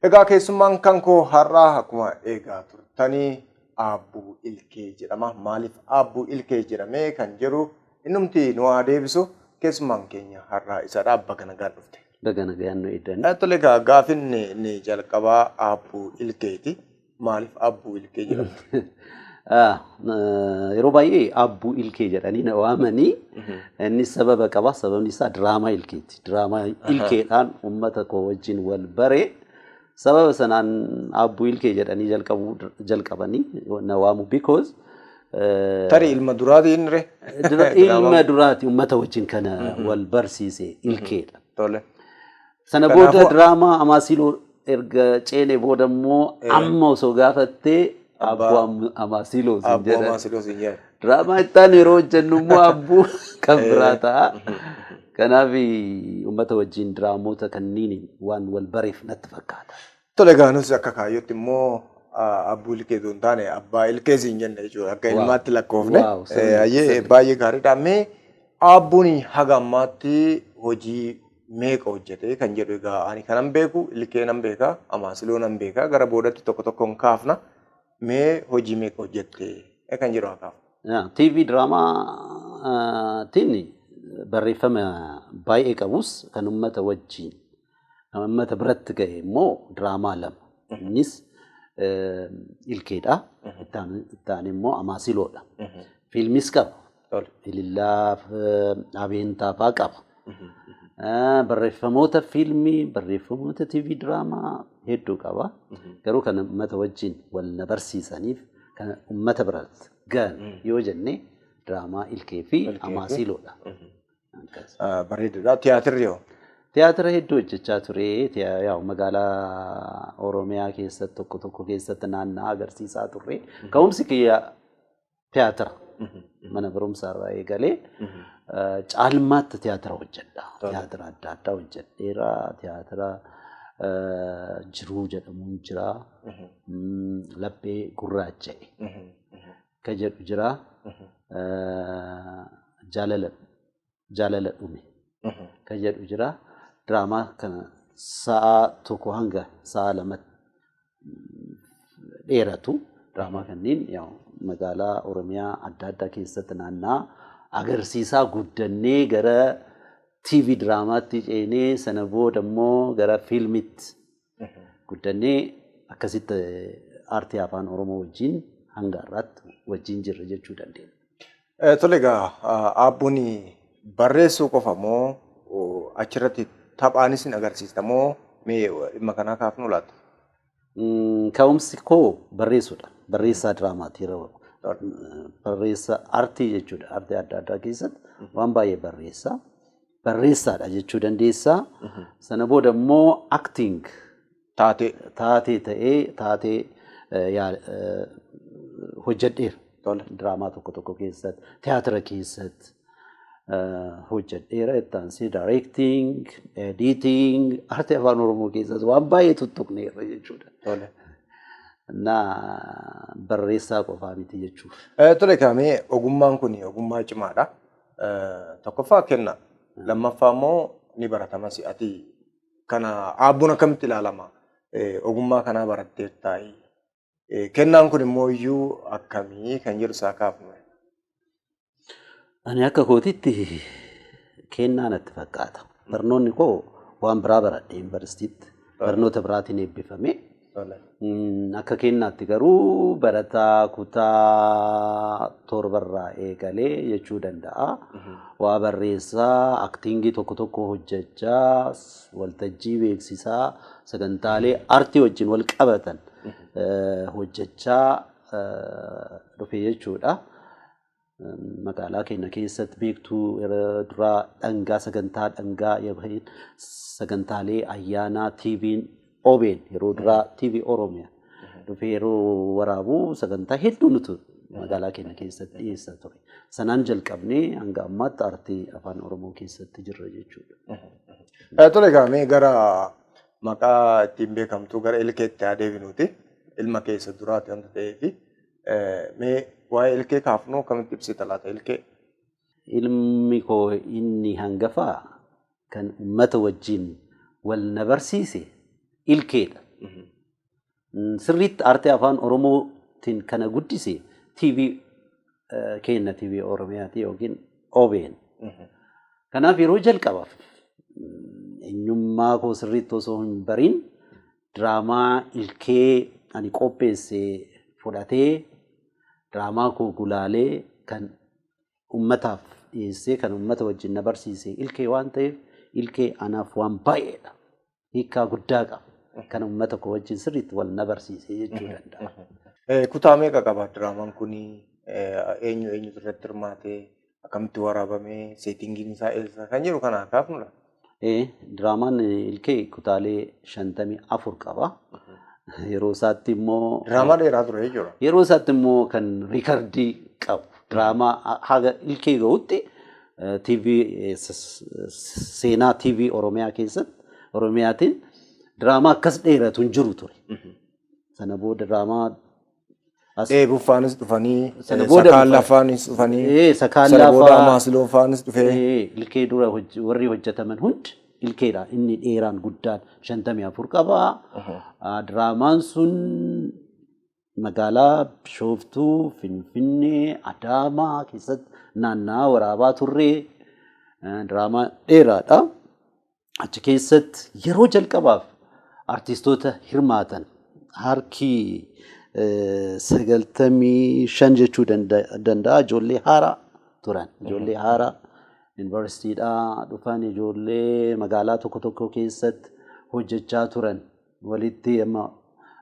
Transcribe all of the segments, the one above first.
Egaa keessummaan kan koo har'aa akkuma eegaa turtanii Aabbuu Ilkee jedhama. Maaliif Aabbuu Ilkee jedhamee kan jedhu innumti nu haa deebisu, keessummaan keenya har'aa isadha. Baga nagaan dhufte. Baga nagaan nu eegdanii. Tole egaa gaafin inni jalqabaa Aabbuu Ilkeeti. Maaliif Aabbuu Ilkee jedhamte? Yeroo baay'ee Aabbuu Ilkee jedhanii na waamanii, innis sababa qaba. Sababni isaa diraamaa Ilkeeti. Diraamaa Ilkeedhaan uummata koo wajjin wal bare. Sababa sanaan Aabbuu Ilkee jedhanii jalqabanii na waamu because Tarii ilma duraatiin ree? Ilma duraati, uummata wajjin kana wal barsiise Ilkeedha. Sana booda diraamaa Amaasiloo erga ceenee booda immoo amma osoo gaafattee Abbuu Amaasiloo siin Aabbuu jedhan. Amaasiloo siin jedhan. Diraamaa ittaan yeroo hojjennu immoo Aabbuu kan biraa ta'a. Kanaaf uummata wajjin diraamoota kanniin waan wal bareef natti fakkaata. Tole egaa nus akka kaayyootti immoo Aabbuu Ilkee osoo hin taane Abbaa Ilkee siin jenna jechuudha. Akka ilmaatti lakkoofne. Sirrii. Baay'ee gaariidha. Mee Aabbuun haga ammaatti hojii meeqa hojjete kan jedhu, egaa ani kanan beeku Ilkee nan beeka, Amaasiloo nan beeka, gara boodatti tokko tokkoon kaafna. Mee hojii meeqa hojjette kan jedhu haa kaafnu. TV diraamaatiin barreeffama baay'ee qabus, kan uummata wajjin uummata biratti ga'e immoo diraamaa lama. Innis Ilkeedha. Ittaan immoo Amaasiloodha. Fiilmis qaba. Ilillaa Abeentaa fa'aa qaba. Barreeffamoota fiilmii, barreeffamoota TV diraamaa hedduu qaba. Garuu kan uummata wajjin wal na barsiisaniif kan uummata biratti gahan yoo jenne diraamaa Ilkee fi Amaasiloodha. Bareedaadha. Tiyaatirri hoo? Tiyaatira hedduu hojjechaa ture. Yaa'u magaalaa Oromiyaa keessatti tokko tokko keessatti naanna'aa agarsiisaa turre. Ka'umsi kiyya tiyaatira. Mana barumsaa irraa eegalee caalmaatti tiyaatira hojjedha. Tiyaatira adda addaa hojjedheera. Tiyaatira Jiruu jedhamuun jira. Laphee Gurraacha'e ka jedhu jira. Jaalala Dhume ka jedhu jira. Diraamaa kana sa'a 1 hanga sa'a 2tti dheeratu. Diraamaa kanneen magaalaa Oromiyaa adda addaa keessatti naanna'aa agarsiisaa guddannee gara TV diraamaatti ceenee, sana booda immoo gara fiilmitti guddannee, akkasitti aartii afaan Oromoo wajjin hanga har'aatti wajjin jirra jechuu dandeenya. Tole egaa, Aabbuun barreessuu qofa moo achirratti taphaanis hin agarsiista moo, mee dhimma kanaa kaafnu laata? Ka'umsi koo barreessuudha. Barreessaa diraamaati yeroo barreessa aartii jechuudha. Aartii adda addaa keessatti waan baay'ee barreessa. Barreessaadha jechuu dandeessa. Sana booda immoo acting Taatee. Taatee ta'ee taatee hojjedheera. Diraamaa tokko tokko keessatti, tiyaatira keessatti hojjedheera. Itti aansee directing, editing, aartii afaan Oromoo keessatti waan baay'ee tuttuqneerra jechuudha. Innaa barreessaa qofaa miti jechuudha. Tole kaamee, ogummaan kun ogummaa cimaadha. Tokkoffaa kenna. Lammaffaa immoo ni baratamas. Ati kana Aabbuun akkamitti ilaalama? Ogummaa kanaa baratteertaayi. Kennaan kun immoo iyyuu akkamii kan jedhu isaa kaafnu. Ani akka kootitti kennaa natti fakkaata. Barnoonni koo waan biraa baradhe yuunivarsiitiitti. Barnoota biraatiin eebbifame. Akka kennaatti garuu barataa kutaa torbarraa eegalee jechuu danda'a. Waa barreessaa, actingii tokko tokko hojjechaa, waltajjii beeksisaa, sagantaalee aartii wajjin wal qabatan hojjechaa dhufe jechuudha. Magaalaa keenya keessatti beektuu yeroo duraa dhangaa sagantaa dhangaa yookiin sagantaalee ayyaanaa TV'n OBN, yeroo duraa TV Oromiyaa dhufee yeroo waraabu sagantaa hedduu nuti magaalaa keenya keessatti dhiyeessaa ture. Sanaan jalqabnee hanga ammaatti aartii afaan Oromoo keessatti jirra jechuudha. Tole egaa, mee gara maqaa ittiin beekamtu gara Ilkeetti haa deebinuuti. Ilma keessa duraati wanta ta'eefi. Mee waa'ee Ilkee kaafnu, akkamitti ibsita laata Ilkee? Ilmi koo inni hangafaa kan uummata wajjin wal na barsiise Ilkeedha. Sirriitti aartii afaan Oromootiin kana guddise TV keenya TV Oromiyaati yookiin OBN. Kanaaf yeroo jalqabaaf eenyummaa koo sirriitti osoo hin bariin diraamaa Ilkee ani qopheesse fudhatee diraamaa koo gulaalee kan uummataaf dhiyeessee kan uummata wajjin na barsiise Ilkee waan ta'eef Ilkee anaaf waan baay'eedha. Hiikkaa guddaa qaba. Kan uummata koo wajjin sirriitti wal na barsiise jechuu danda'a. Kutaa meeqa qaba diraamaan kuni? Eenyu eenyutu irratti hirmaate? Akkamitti waraabame? Settingiin isaa eessa? Kan jedhu kana kaafnudha. Diraamaan Ilkee kutaalee 54 qaba. Yeroo isaatti immoo Diraamaa dheeraa ture jechuudha. Yeroo isaatti immoo kan riikardii qabu. Diraamaa haga Ilkee gahutti TV seenaa TV Oromiyaa keessatti Oromiyaatiin diraamaa akkas dheeratu hin jiru ture. Sana booda diraamaa Dheebuu faanis dhufanii, Sana booda Sakaallaa faanis dhufanii, Sakaallaa sana booda Maasiloo faanis dhufee. Ilkee dura warri hojjetaman hundi Ilkeedha. Inni dheeraan guddaan 54 qaba. Diraamaan sun magaalaa Bishooftuu, Finfinnee, Adaamaa keessatti naanna'aa waraabaa turre. Diraamaa dheeraadha. Achi keessatti yeroo jalqabaaf artistoota hirmaatan harki 95 jechuu danda'a ijoollee haaraa turan. Ijoollee haaraa yuunivarsiitiidhaa dhufan, ijoollee magaalaa tokko tokko keessatti hojjechaa turan walitti amma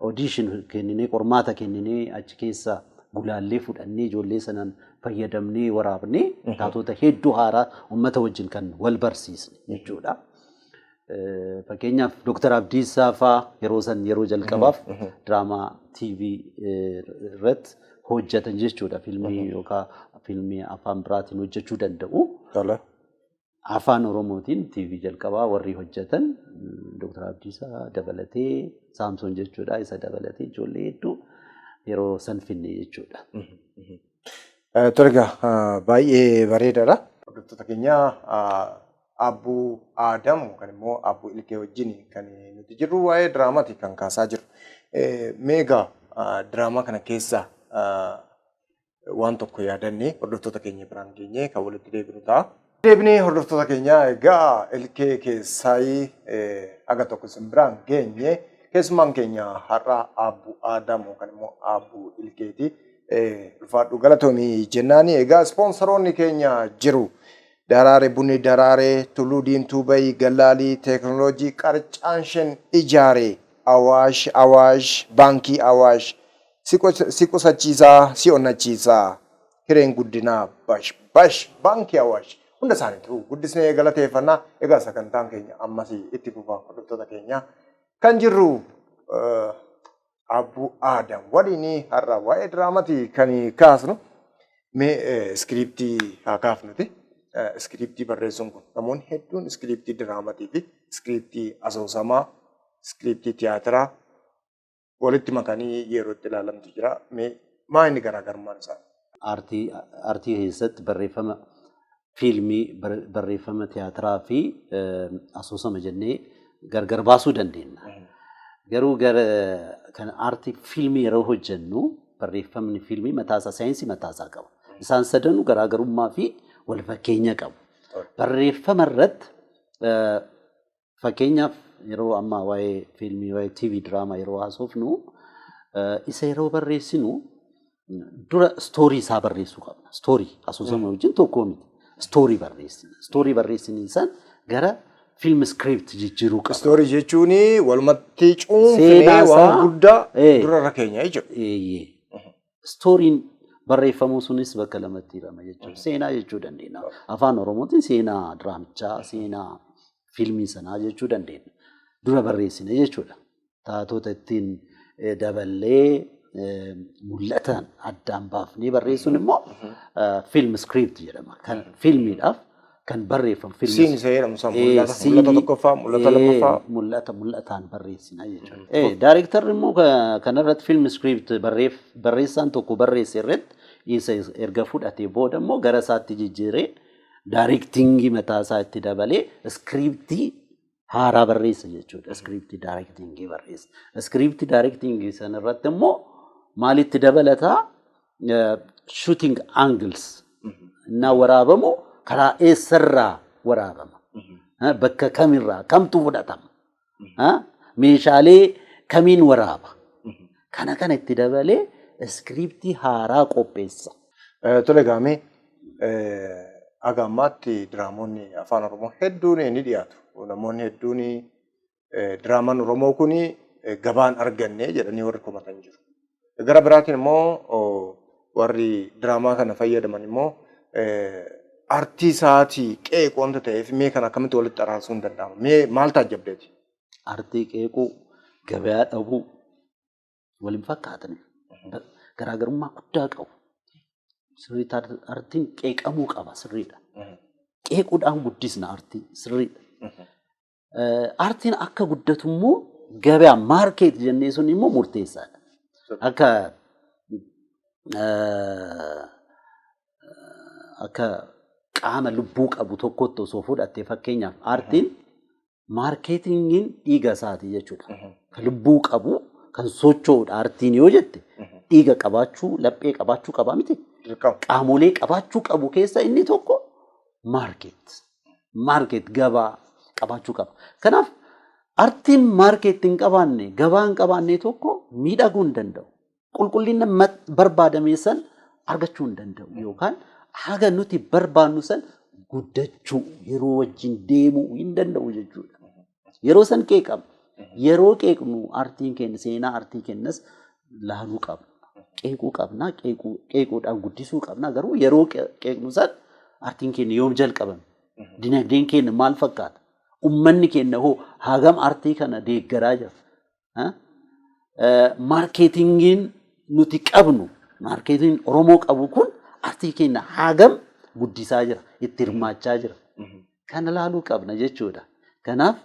audition kenninee, qormaata kenninee, achi keessa gulaallee fudhannee ijoollee sanaan fayyadamnee waraabnee taatota hedduu haaraa uummata wajjin kan wal barsiisne jechuudha. Fakkeenyaaf Dooktar Abdiisaa fa'aa yeroo san yeroo jalqabaaf diraamaa TV irratti hojjetan jechuudha. Fiilmii yookaan fiilmii afaan biraatiin hojjechuu danda'u. Afaan Oromootiin TV jalqabaa warri hojjetan Dooktar Abdiisaa dabalatee, Saamsoon jechuudha, isa dabalatee ijoollee hedduu yeroo san finne jechuudha. Tole egaa, baay'ee bareedaadha. Hordoftoota keenya, Abbuu Aadam kan immoo Abbuu Ilkee wajjin kan nuti jirru waa'ee diraamaati kan kaasaa jirru. Mee egaa diraamaa kana keessa waan tokko yaadannee hordoftoota keenya biraan geenyee kan walitti deebinu ta'a. Deebinee hordoftoota keenya, egaa Ilkee keessaa aga tokko isin biraan geenye. Keessumaan keenya har'a Abbuu Aadam yookaan immoo Abbuu Ilkeeti. Ulfaadhu, galatoomii jennaani. Egaa ispoonsaroonni keenya jiru. Daraare Bunni Daraaree, Tulluu Diimtuu Bayii, Gallaalii, Teekinooloojii Qarcaanshen Ijaare, Awaash, Awaash, Baankii Awaash, si qusachiisaa, si onnachiisaa, hireen guddinaa bash bash, Baankii Awaash. Hunda isaaniitu guddisnee galateeffannaa. Egaa sagantaan keenya ammas itti fufa hordoftoota keenya. Kan jirru Abbuu Aadam waliin har'a waa'ee diraamatii kan kaasnu. Mee iskiriiptii haa kaafnuti. Iskiriiptii barreessuun kun, namoonni hedduun iskiriiptii diraamatii fi iskiriiptii asoosamaa, iskiriiptii tiyaatiraa walitti makanii yeroo itti ilaalamtu jira. Mee maa inni garaagarummaan isaa? Aartii keessatti barreeffama fiilmii, barreeffama tiyaatiraa fi asoosama jennee gargar baasuu dandeenya. Garuu gara kan aartii fiilmii yeroo hojjennu barreeffamni fiilmii mataasaa saayinsii mataasaa qaba. Isaan sadanuu garaagarummaa fi wal fakkeenya qabu. Barreeffama irratti, fakkeenyaaf yeroo ammaa waa'ee fiilmii, waa'ee TV diraamaa yeroo haasofnu, isa yeroo barreessinu dura story isaa barreessuu qabna. Story asoosama wajjin tokko miti. Story barreessina. Story barreessiniin san gara film script jijjiiruu qabna. Story jechuun walumatti cuunfinee Seenaa waan guddaa dura irra keenya jechuudha. Eeyyee. Storyn barreeffamuu sunis bakka lamatti hirama jechuudha. Seenaa jechuu dandeenya. Afaan Oromootiin seenaa diraamichaa, seenaa fiilmii sanaa jechuu dandeenya. Dura barreessine jechuudha. Taatota ittiin daballee mul'atan addaan baafnee barreessuun immoo film script jedhama. Kan fiilmiidhaaf kan barreeffamu. Scene isa jedhamu san, mul'ata, mul'ata tokkoffaa, mul'ata lammaffaa. Mul'ata mul'ataan barreessina jechuudha. Daarektarri immoo kanarratti film script barreessaan tokko barreesse irratti isa erga fudhatee booda immoo gara isaatti jijjiiree directingii mataa isaa itti dabalee iskiriiptii haaraa barreessa jechuudha. Script directing barreessa. Script directing sana irratti immoo maalitti dabalataa? Shooting angles እና waraabamu karaa eessarraa waraabama? Bakka kamirraa kamtu fudhatama? Meeshaalee kamiin waraaba? Kana kana itti dabalee iskiriiptii haaraa qopheessa. Tole gaamee, haga ammaatti diraamoonni afaan Oromoo hedduun ni dhiyaatu. Namoonni hedduun diraamaan Oromoo kun gabaan arganne jedhanii warri komatan jiru. Gara biraatiin immoo warri diraamaa kana fayyadaman immoo artii isaatii qeequ wanta ta'eef, mee kana akkamitti walitti araarsuun danda'ama? Mee maal taajjabdeeti? Artii qeequu, gabayaa dhabuu waliin fakkaatan, garaagarummaa guddaa qabu. Sirriitti artiin qeeqamuu qaba, sirriidha. Qeequudhaan guddisna artii, sirriidha. Artiin akka guddatu immoo gabayaa, market jennee sun immoo murteessaadha. Akka qaama lubbuu qabu tokkotti osoo fudhatte, fakkeenyaaf aartiin marketingiin dhiiga isaati jechuudha. Kan lubbuu qabu, kan socho'udha aartiin yoo jette, dhiiga qabaachuu, laphee qabaachuu qaba miti. Qaamolee qabaachuu qabu keessa inni tokko market. Market, gabaa qabaachuu qaba. Kanaaf aartiin market hin qabaanne, gabaa hin qabaanne tokko miidhaguu hin danda'u. Qulqullina barbaadame san argachuu hin danda'u yookaan haga nuti barbaannu san guddachuu, yeroo wajjin deemuu hin danda'u jechuudha. Yeroo san qeeqama. Yeroo qeeqnu aartiin keenya, seenaa aartii keenyas laaluu qabna. Qeequu qabna, qeequudhaan guddisuu qabna. Garuu yeroo qeeqnu san aartiin keenya yoom jalqabame? Dinagdeen keenya maal fakkaata? Uummanni keenya hoo hagam aartii kana deeggaraa jira? Marketingiin nuti qabnu, marketingiin Oromoo qabu kun aartii keenya hagam guddisaa jira, itti hirmaachaa jira? Kana laaluu qabna jechuudha. Kanaaf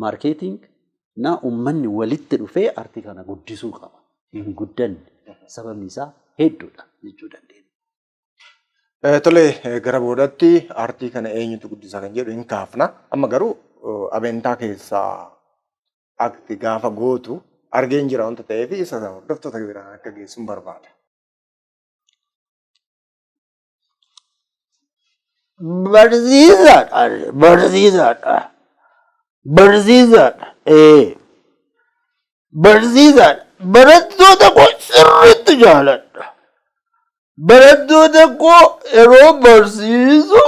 marketing na uummanni walitti dhufee aartii kana guddisuu qaba. Hin guddanne. Sababni isaa hedduudha jechuu dandeenya. Tole, gara boodatti aartii kana eenyutu guddisa kan jedhu hin kaafna. Amma garuu abentaa keessaa akti gaafa gootu argeen jira wanta ta'eef, isa hordoftoota biraan akka geessuun barbaada. Barsiisaadha. Barsiisaadha. Barsiisaadha. Barsiisaadha. Barattoota koo sirriitti jaaladha. Barattoota koo yeroo barsiisu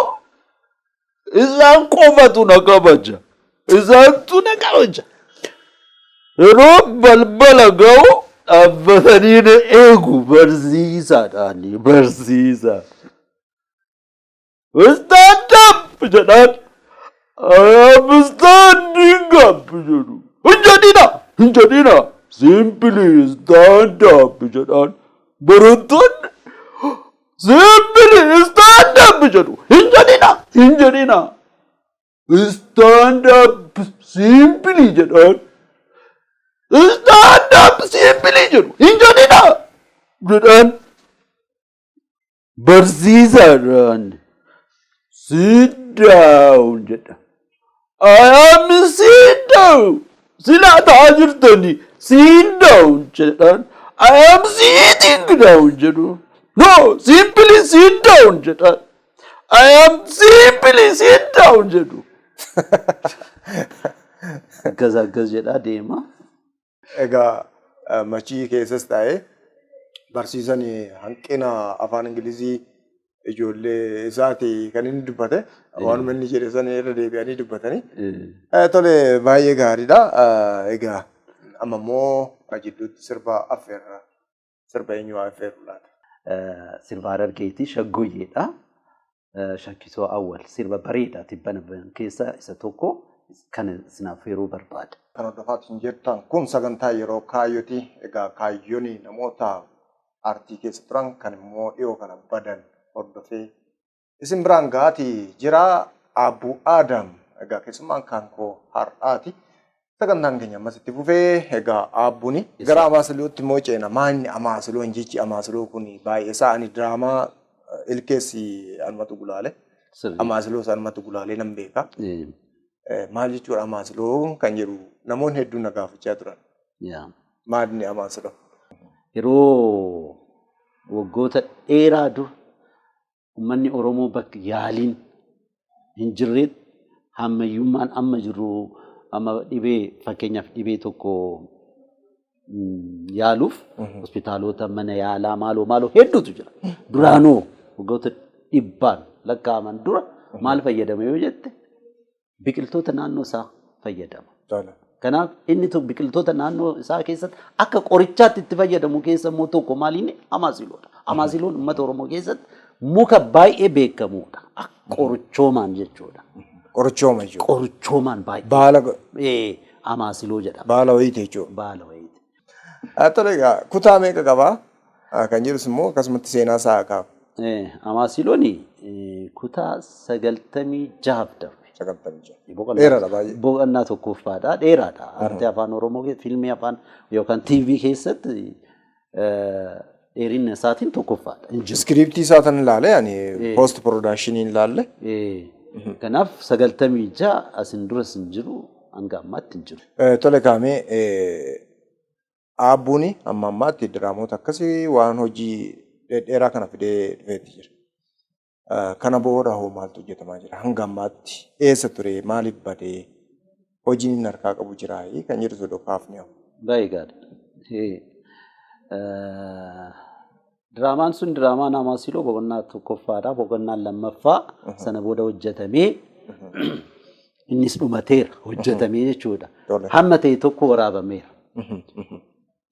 isaan qofatu na kabaja. Isaantu na kabaja. Yeroo balbala ga'u dhaabbatanii na eegu, barsiisaadhaani, barsiisaa. "Stand up" jedhaan. "I am standing up" jedhu. "Hin jedhina, hin jedhina. Simply stand up" jedhaan. Barattoonni "Simply stand up" jedhu. "Hin jedhina, hin jedhina. Stand up simply" jedhaan. "Stand up simply" jedhu. "Hin jedhina" jedhaan. Barsiisaadhaan "Sit down" jedha. "I am sit down." Silaa ta'aa jirtani, "Sit down" jedhaan. "I am sitting down" jedhu. "No, simply sit down" jedhaan. "I am simply sit down" jedhu. Akkas akkas jedhaa deema. Egaa machii keessas taa'ee barsiisan hanqina afaan Ingilizii ijoollee isaati kan inni dubbate, waanuma inni jedhe sana irra deebi'anii dubbatanii. Tole, baay'ee gaariidha. Egaa amma immoo jidduutti sirba affeerra. Sirba eenyu affeerru laata? Sirba Harargeetii, Shaggooyyeedha. Shakkisoo Awwal, sirba bareedaa tibbana keessa isa tokko kan isin affeeruu barbaada. Kan hordofaa jirtan kun sagantaa Yeroo Kaayyooti. Egaa kaayyoon namoota aartii keessa turan kan immoo dhiyoo kana badan hordofee isin biraan ga'aatii jira. Abbuu Aadam egaa keessummaan kan koo har'aati. Sagantaan keenya ammas itti fufee, egaa Abbuun gara Amaasilootti immoo ceena. Maanni Amaasiloon, jechi Amaasiloo kun baay'ee isaa ani diraamaa ilkeessi anumatu gulaale. Amaasiloo anumatu gulaalee nan beeka. Maal jechuudha Amaasiloo kan jedhu namoonni hedduun na gaafachaa turan. Maal inni Amaasiloo? Yeroo waggoota dheeraa dura uummanni Oromoo bakka yaaliin hin jirretti hammayyummaan amma jiru amma dhibee fakkeenyaaf dhibee tokko yaaluuf hospitaalota mana yaalaa maaloo maaloo hedduutu jira. Duraanoo waggoota dhibbaan lakkaa'aman dura maal fayyadama yoo jette biqiltoota naannoo isaa fayyadama. Kanaaf inni biqiltoota naannoo isaa keessatti akka qorichaatti itti fayyadamu keessa immoo tokko maaliin Amaasiloodha. Amaasiloon uummata Oromoo keessatti muka baay'ee beekamuudha. Qorichoomaan jechuudha. Qorichooma jechuudha. Qorichoomaan baay'ee. Baala Amaasiloo jedhama. Baala wayiiti jechuudha. Baala wayiiti. Tole egaa kutaa meeqa qabaa? Kan jedhus immoo akkasumatti seenaa isaa ka'a. Amaasiloon kutaa 96 darbe. 96. Dheeraadha baay'ee. Boqonnaa tokkoffaadha. Dheeraadha. Aartii afaan Oromoo fiilmii afaan yookaan TV keessatti dheerina isaatiin tokkoffaadha. Iskiriiptii isaa tan ilaale ani post production ilaalle. Kanaaf 96 asin duras hin jiru hanga ammaatti hin jiru. Tole kaamee Aabbuun amma ammaatti diraamoota akkasii waan hojii dhedheeraa kana fidee dhufeetti jira. Kana booda hoo maaltu hojjetamaa jira? Hanga ammaatti eessa ture? Maaliif badee? Hojiin inni harkaa qabu jiraa? Kan jedhu osoo kaafne hoo. Baay'ee gaarii. Diraamaan sun diraamaan Amaasiloo boqonnaa tokkoffaadha. Boqonnaan lammaffaa sana booda hojjetamee innis dhumateera hojjetamee jechuudha. Hamma ta'e tokko waraabameera.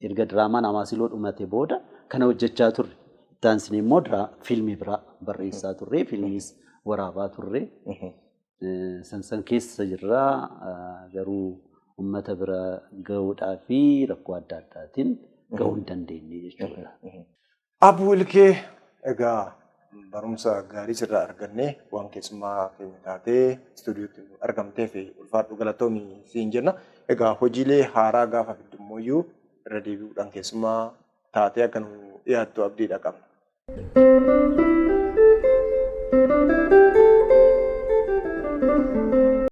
Erga diraamaan Amaasiloo dhumate booda kana hojjechaa turre. Itti immoo fiilmii biraa barreessaa turre, fiilmiis waraabaa turre. San keessa jirraa garuu uummata bira gahuudhaa fi rakkoo adda addaatiin gahuu hin dandeenye jechuudha. Abbuu Ilkee egaa barumsa gaarii sirraa argannee waan keessummaa keenya taatee istuudiyootti argamtee fi ulfaadhu galatoomii siin jenna. Egaa hojiilee haaraa gaafa fiddu irra deebi'uudhaan keessummaa taatee akka nu dhiyaattu abdiidha qabna.